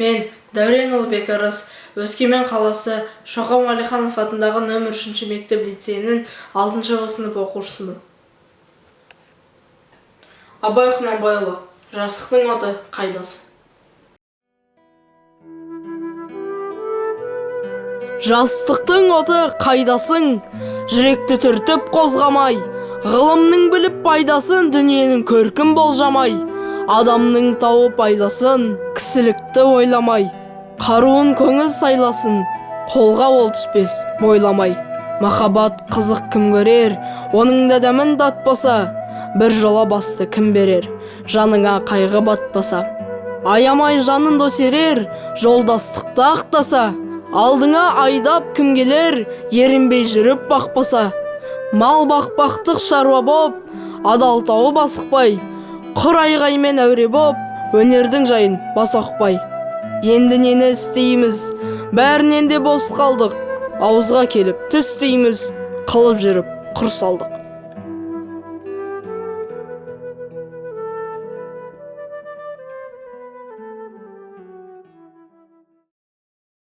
Мен Дәуренұлы Бекарыс, Өскемен қаласы Шоқан Уәлиханов атындағы нөмір 3 мектеп лицейінің 6 В сынып оқушысымын. Абай Құнанбайұлы, жастықтың оты қайдасың? Жастықтың оты қайдасың? Жүректі түртіп қозғамай, ғылымның біліп пайдасын, дүниенің көркін болжамай, адамның тауып айласын, кісілікті ойламай, қаруын көңіл сайласын, қолға ол түспес бойламай. Махаббат қызық кім көрер, оның да дәмін татпаса, бір жола басты кім берер, жаныңа қайғы батпаса. Аямай жанын дос ерер, жолдастықты ақтаса, алдыңа айдап кім келер, ерінбей жүріп бақпаса. Мал бақпақтық шаруа боп, адал тауып асықпай, құр айғаймен әуре боп, өнердің жайын бас ұқпай. Енді нені істейміз, бәрінен де бос қалдық, ауызға келіп түс дейміз, қылып жүріп құр салдық.